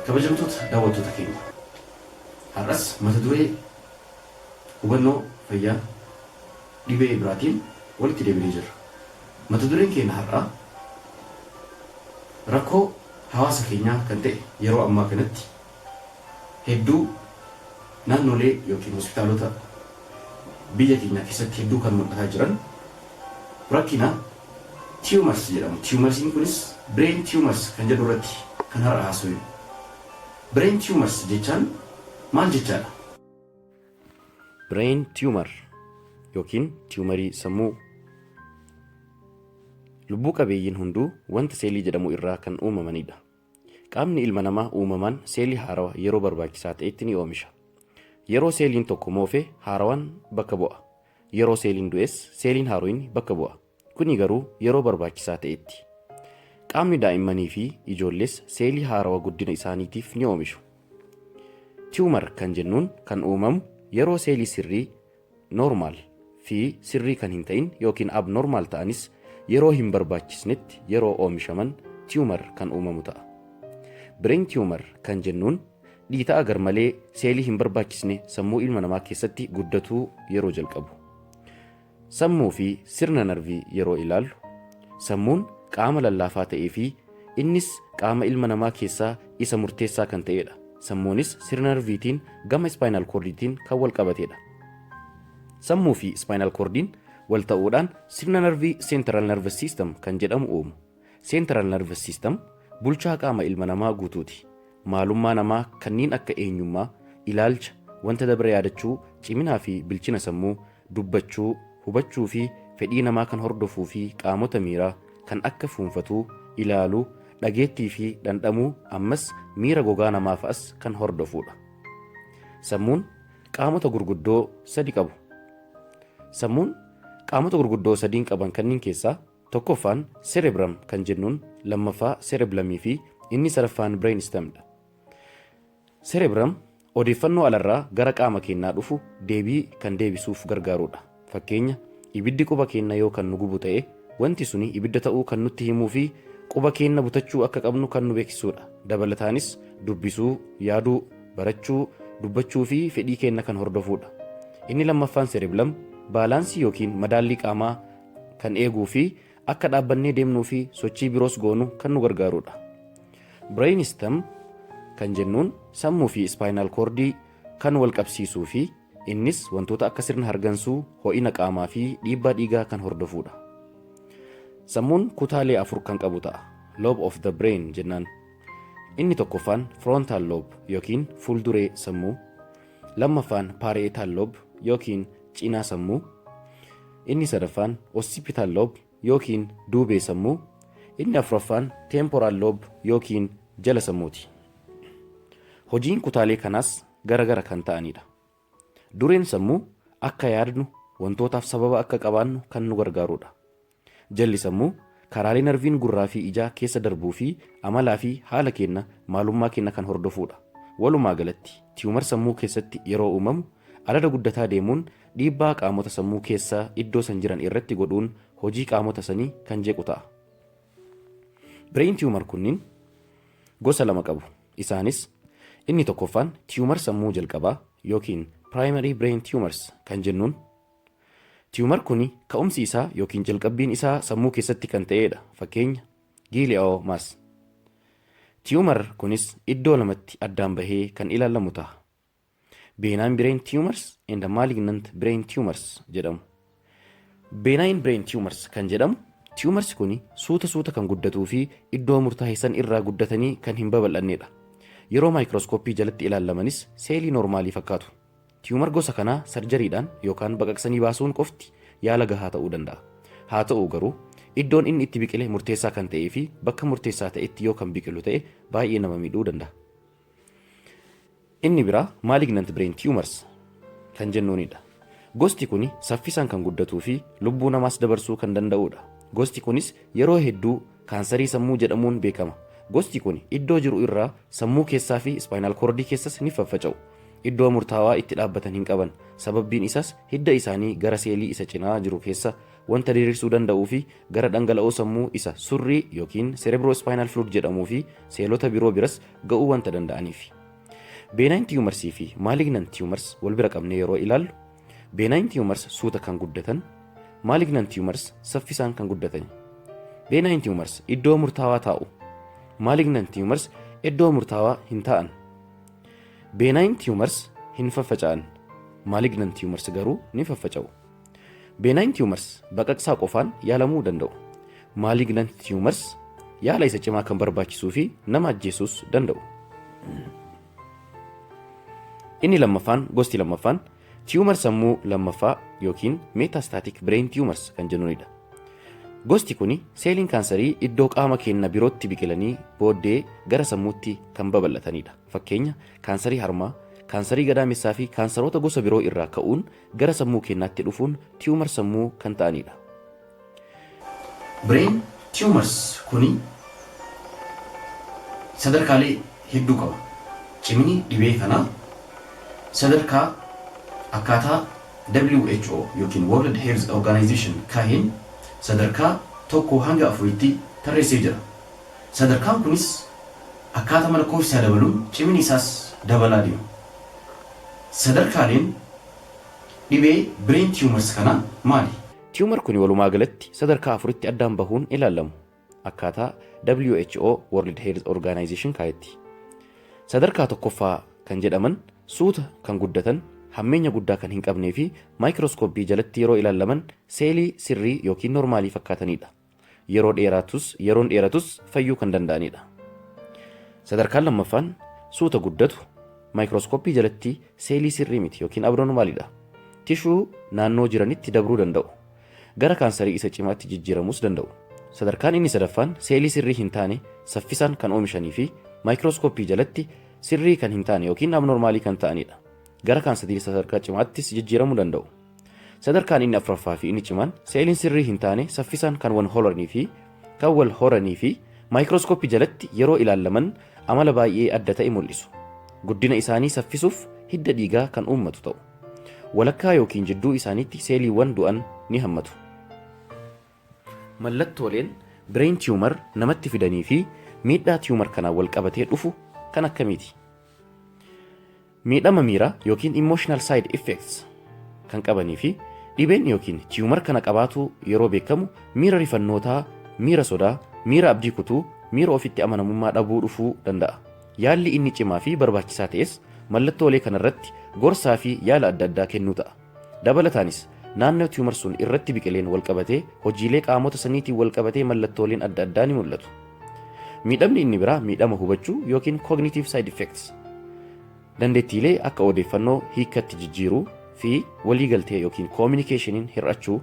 Kabajamtoota daawwattoota keenya, har'as mata duree hubannoo fayyaa dhibee biraatiin walitti deebinee jirra. Mata dureen keenya har'aa rakkoo hawaasa keenyaa kan ta'e yeroo ammaa kanatti hedduu naannolee yookiin hospitaalota biyya keenyaa keessatti hedduu kan mul'ataa jiran rakkina tumors jedhamu. Tumorsiin kunis brain tumors kan jedhu irratti kan har'a haasofnu. Brain tumors jechaan maal jechaadha? Brain tumor yookiin tumorii sammuu. Lubbuu qabeeyyiin hunduu wanta seelii jedhamu irraa kan uumamanidha. Qaamni ilma namaa uumamaan seelii haarawaa yeroo barbaachisaa ta'etti ni oomisha. Yeroo seeliin tokko moofe haarawaan bakka bu'a. Yeroo seeliin du'es seeliin haaroyni bakka bu'a. Kuni garuu yeroo barbaachisaa ta'etti. Qaamni daa'immanii fi ijoollees seelii haarawaa guddina isaaniitiif ni oomishu. Tumor kan jennuun kan uumamu yeroo seelii sirrii, normal, fi sirrii kan hin ta'in yookiin abnormal ta'anis yeroo hin barbaachisnetti yeroo oomishaman tumor kan uumamu ta'a. Brain tumor kan jennuun dhiita'a garmalee seelii hin barbaachisne sammuu ilma namaa keessatti guddatuu yeroo jalqabu. Sammuu fi sirna narvii yeroo ilaallu, sammuun qaama lallaafaa ta'ee fi innis qaama ilma namaa keessaa isa murteessaa kan ta'edha. Sammuunis sirna narviitiin gama spinal cordiitiin kan wal qabatedha. Sammuu fi spinal cordiin wal ta'uudhaan sirna narvii central nervous system kan jedhamu uumu. Central nervous system bulchaa qaama ilma namaa guutuuti. Maalummaa namaa kanneen akka eenyummaa, ilaalcha, wanta dabre yaadachuu, ciminaa fi bilchina sammuu, dubbachuu, hubachuu fi fedhii namaa kan hordofuu fi qaamota miiraa kan akka fuunfatuu, ilaaluu, dhageettii fi dhandhamuu, ammas miira gogaa namaa fa'as kan hordofuudha. Sammuun qaamota gurguddoo sadi qabu. Sammuun qaamota gurguddoo sadiin qaban kanneen keessaa tokkoffaan cerebrum kan jennuun, lammaffaa cerebellumii fi inni sadaffaan brain stemdha. Cerebrum odeeffannoo alarraa gara qaama keenyaa dhufu deebii kan deebisuuf gargaarudha. Fakkeenya, ibiddi quba keenya yoo kan nu gubu ta'e, wanti suni ibidda ta'uu kan nutti himuu fi quba keenya butachuu akka qabnu kan nu beeksisudha. Dabalataanis dubbisuu, yaaduu, barachuu, dubbachuu fi fedhii keenya kan hordofudha. Inni lammaffaan cerebellum baalaansii yookiin madaallii qaamaa kan eeguu fi akka dhaabbannee deemnuu fi sochii biroos goonu kan nu gargaarudha. Brain stem kan jennuun sammuu fi spinal cordii kan wal qabsiisuu fi innis wantoota akka sirna hargansuu, ho'ina qaamaa fi dhiibbaa dhiigaa kan hordofudha. Sammuun kutaalee afur kan qabu ta'a. Lobe of the brain jennaan. Inni tokkoffaan frontal lobe yookiin fuulduree sammuu, lammaffaan parietal lobe yookiin cinaa sammuu, inni sadaffaan occipital lobe yookiin duubee sammuu, inni afuraffaan temporal lobe yookiin jala sammuuti. Hojiin kutaalee kanaas gara gara kan ta'anidha. Dureen sammuu akka yaadnu, wantootaaf sababa akka qabaannu kan nu gargaarudha. Jalli sammuu karaalee narviin gurraa fi ijaa keessa darbuu fi amalaa fi haala keenya, maalummaa keenya kan hordofudha. Walumaa galatti tumor sammuu keessatti yeroo uumamu adada guddataa deemuun dhiibbaa qaamota sammuu keessaa iddoo san jiran irratti godhuun hojii qaamota sanii kan jeequ ta'a. Brain tumor kunniin gosa lama qabu. Isaanis inni tokkoffaan tumor sammuu jalqabaa yookiin primary brain tumors kan jennuun, tumor kuni ka'umsi isaa yookiin jalqabbiin isaa sammuu keessatti kan ta'edha. Fakkeenya, gliomas. Tumor kunis iddoo lamatti addaan bahee kan ilaalamu ta'a. Benign brain tumors and malignant brain tumors jedhamu. Benign brain tumors kan jedhamu, tumors kuni suuta suuta kan guddatuu fi iddoo murtaa'e san irraa guddatanii kan hin babal'annedha. Yeroo maayikirooskooppii jalatti ilaalamanis seelii noormaalii fakkaatu. Tumor gosa kanaa sarjariidhaan yookaan baqaqsanii baasuun qofti yaala gahaa ta'uu danda'a. Haa ta'u garuu iddoon inni itti biqile murteessaa kan ta'ee fi bakka murteessaa ta'etti yoo kan biqilu ta'e baay'ee nama miidhuu danda'a. Inni biraa malignant brain tumors kan jennuunidha. Gosti kuni saffisaan kan guddatuu fi lubbuu namaas dabarsuu kan danda'udha. Gosti kunis yeroo hedduu kaansarii sammuu jedhamuun beekama. Gosti kun iddoo jiru irraa sammuu keessaa fi spinal cordii keessas ni faffaca'u. Iddoo murtaawaa itti dhaabbatan hin qaban. Sababbiin isaas hidda isaanii gara seelii isa cinaa jiru keessa wanta diriirsuu danda'uu fi gara dhangala'oo sammuu isa surrii yookiin cerebrospinal fluid jedhamuu fi seelota biroo biras ga'uu wanta danda'aniif. Benign tumors fi malignant tumors wal bira qabnee yeroo ilaallu, benign tumors suuta kan guddatan, malignant tumors saffisaan kan guddatan. Benign tumors iddoo murtaawaa taa'u. Malignant tumors iddoo murtaawaa hin taa'an. Benign tumors hin faffaca'an. Malignant tumors garuu ni faffaca'u. Benign tumors baqaqsaa qofaan yaalamuu danda'u. Malignant tumors yaala isa cimaa kan barbaachisuu fi nama ajjeesuus danda'u. Inni lammaffaan, gosti lammaffaan, tumor sammuu lammaffaa yookiin metastatic brain tumors kan jennuunidha. Gosti kuni seeliin kaansarii iddoo qaama keenya birootti biqilanii booddee gara sammuutti kan babal'atanidha. Fakkeenya, kaansarii harmaa, kaansarii gadaamessaa fi kaansaroota gosa biroo irraa ka'uun gara sammuu keenyaatti dhufuun tumor sammuu kan ta'anidha. Brain tumors kuni sadarkaalee hedduu qaba. Cimini dhibee kanaa sadarkaa akkaataa WHO yookiin World Health Organization kaaheen sadarkaa 1 hanga 4tti tarreessee jira. Sadarkaan kunis akkaataa lakkoofsa dabaluun cimini isaas dabalaa deema. Sadarkaaleen dhibee brain tumors kanaa maali? Tumor kun walumaa galatti sadarkaa afuritti addaan bahuun ilaalamu. Akkaataa WHO, World Health Organization, kaayetti. Sadarkaa tokkoffaa kan jedhaman suuta kan guddatan, hammeenya guddaa kan hin qabnee fi maayikirooskooppii jalatti yeroo ilaalaman seelii sirrii yookiin noormaalii fakkaatanidha. Yeroo dheeratus yeroon dheeratus fayyuu kan danda'anidha. Sadarkaan lammaffaan suuta guddatu, maayikirooskooppii jalatti seelii sirrii miti yookiin abnormaalidha. Tishuu naannoo jiranitti dabruu danda'u. Gara kaansarii isa cimaatti jijjiiramuus danda'u. Sadarkaan inni sadaffaan seelii sirrii hin taane saffisaan kan oomishanii fi maayikirooskooppii jalatti sirrii kan hin taane yookiin abnormaalii kan ta'anidha. Gara kaansarii sadarkaa cimaattis jijjiiramuu danda'u. Sadarkaan inni afuraffaa fi inni cimaan seeliin sirrii hin taane saffisaan kan wal horanii fi maayikirooskooppii jalatti yeroo ilaalaman amala baay'ee adda ta'e mul'isu. Guddina isaanii saffisuuf hidda dhiigaa kan uummatu ta'u. Walakkaa yookiin jidduu isaaniitti seeliiwwan du'an ni hammatu. Mallattooleen brain tumor namatti fidanii fi miidhaa tumor kanaan wal qabatee dhufu kan akkamiiti? Miidhama miiraa yookiin emotional side effects kan qabanii fi dhibeen yookiin tumor kana qabaatu yeroo beekamu miira rifannootaa, miira sodaa, miira abdii kutuu, miira ofitti amanamummaa dhabuu dhufuu danda'a. Yaalli inni cimaa fi barbaachisaa ta'es mallattoolee kanarratti gorsaa fi yaala adda addaa kennuu ta'a. Dabalataanis naannoo tumor sun irratti biqileen wal qabatee hojiilee qaamota saniitiin wal qabatee mallattooleen adda addaa ni mul'atu. Miidhamni inni biraa miidhama hubachuu yookiin cognitive side effects. Dandeettiilee akka odeeffannoo hiikkatti jijjiiruu fi waliigaltee yookiin communicationiin hir'achuu,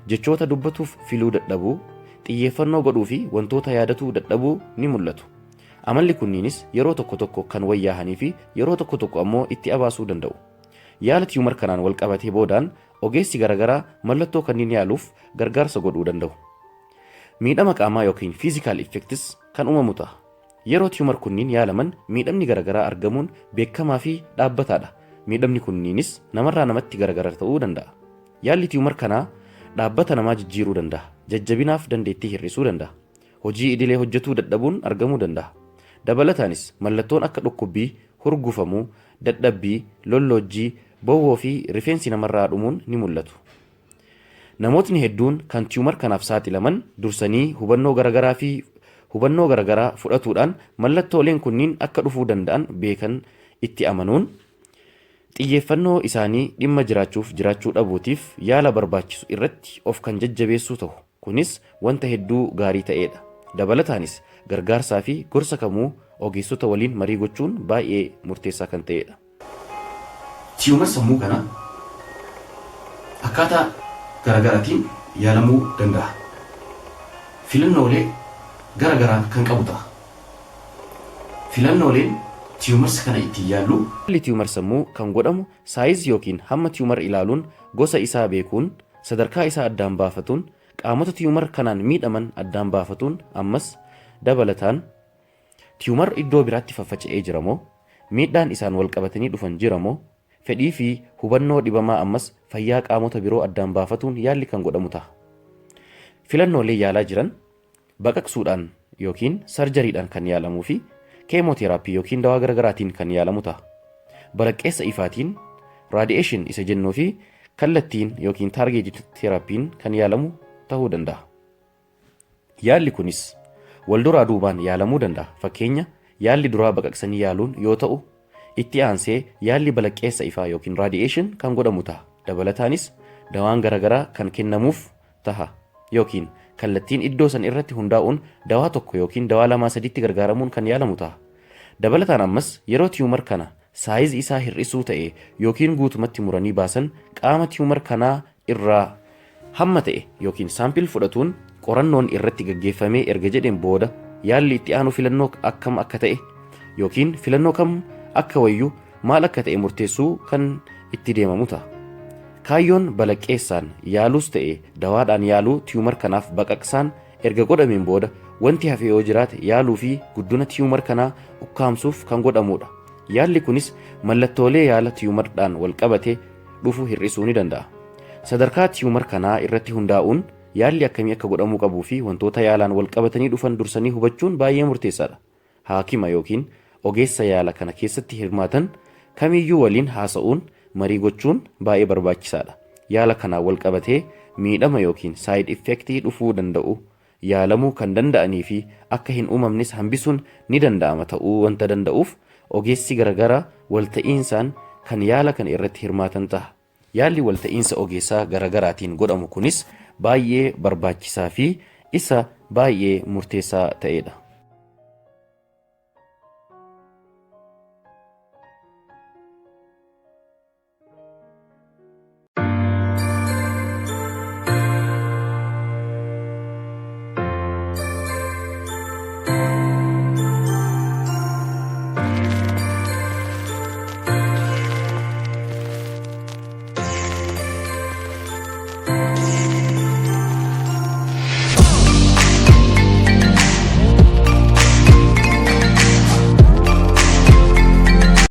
jechoota dubbatuuf filuu dadhabuu, xiyyeeffannoo godhuu fi wantoota yaadatuu dadhabuu ni mul'atu. Amalli kunniinis yeroo tokko tokko kan wayyaahanii fi yeroo tokko tokko ammoo itti abaasuu danda'u. Yaala tumor kanaan wal qabatee boodaan ogeessi garaagaraa mallattoo kanneen yaaluuf gargaarsa godhuu danda'u. Miidhama qaamaa yookiin physical effects kan uumamu ta'a. Yeroo tumor kunniin yaalaman miidhamni garaagaraa argamuun beekamaa fi dhaabbataadha. Miidhamni kunniinis namarraa namatti garagara ta'uu danda'a. Yaalli tumor kanaa dhaabbata namaa jijjiiruu danda'a. Jajjabinaaf dandeettii hir'isuu danda'a. Hojii idilee hojjetuu dadhabuun argamuu danda'a. Dabalataanis mallattoon akka dhukkubbii, hurgufamuu, dadhabbii, lolloojjii, bowwoo fi rifeensi namarraa dhumuun ni mul'atu. Namootni hedduun kan tumor kanaaf saaxilaman dursanii hubannoo garaagaraa fi hubannoo garaagaraa fudhatuudhaan mallattooleen kunniin akka dhufuu danda'an beekan itti amanuun xiyyeeffannoo isaanii dhimma jiraachuuf jiraachuu dhabuutiif yaala barbaachisu irratti of kan jajjabeessuu ta'u. Kunis wanta hedduu gaarii ta'edha. Dabalataanis gargaarsaa fi gorsa kamuu ogeessota waliin marii gochuun baay'ee murteessaa kan ta'edha. Tumor sammuu kana akkaataa garaagaraatiin yaalamuu danda'a. Filannoolee garaagaraa kan qabu ta'a. Filannooleen tumors kana ittiin yaallu. Yaalli tumor sammuu kan godhamu size yookiin hamma tumor ilaaluun, gosa isaa beekuun, sadarkaa isaa addaan baafatuun, qaamota tumor kanaan miidhaman addaan baafatuun, ammas dabalataan tumor iddoo biraatti faffaca'ee jira moo Miidhaan isaan wal qabatanii dhufan jira moo? Fedhii fi hubannoo dhibamaa ammas fayyaa qaamota biroo addaan baafatuun yaalli kan godhamu taha. Filannoolee yaalaa jiran baqaqsuudhaan yookiin sarjariidhaan kan yaalamuu fi keemooteeraappii yookiin dawaa garagaraatiin kan yaalamu taha. Balaqqeessa ifaatiin, radiation, isa jennuu fi kallattiin yookiin targeted therapy'n kan yaalamu tahuu danda'a. Yaalli kunis wal duraa duubaan yaalamuu danda'a. Fakkeenya, yaalli duraa baqaqsanii yaaluun yoo ta'u, itti aansee yaalli balaqqeessa ifaa yookiin radiation kan godhamu taha. Dabalataanis dawaan garagaraa kan kennamuuf taha. Yookiin kallattiin iddoo san irratti hundaa'uun dawaa tokko yookiin dawaa lamaa sadiitti gargaaramuun kan yaalamu taha. Dabalataan ammas yeroo tumor kana size isaa hir'isuu ta'e yookiin guutumatti muranii baasan qaama tumor kanaa irraa hamma ta'e yookiin sample fudhatuun qorannoon irratti gaggeeffamee erga jedheen booda yaalli itti aanu filannoo akkam akka ta'e yookiin filannoo kam akka wayyu maal akka ta'e murteessuu kan itti deemamu ta'a. Kaayyoon balaqqeessaan yaaluus ta'e dawaadhaan yaaluu tumor kanaaf baqaqsaan erga godhameen booda wanti hafe yoo jiraate yaaluu fi guddina tumor kanaa ukkaamsuuf kan godhamudha. Yaalli kunis mallattoolee yaala tumordhaan wal qabate dhufu hir'isuu ni danda'a. Sadarkaa tumor kanaa irratti hundaa'uun yaalli akkamii akka godhamuu qabuu fi wantoota yaalaan wal qabatanii dhufan dursanii hubachuun baay'ee murteessaadha. Haakima yookiin ogeessa yaala kana keessatti hirmaatan kamiyyuu waliin haasa'uun marii gochuun baay'ee barbaachisaadha. Yaala kanaan wal qabatee miidhama yookiin side effectii dhufuu danda'u yaalamuu kan danda'anii fi akka hin uumamnes hambisuun ni danda'ama ta'uu wanta danda'uuf ogeessi garagaraa walta'iinsaan kan yaala kana irratti hirmaatan ta'a. Yaalli walta'iinsa ogeessaa garagaraatiin godhamu kunis baay'ee barbaachisaa fi isa baay'ee murteessaa ta'edha.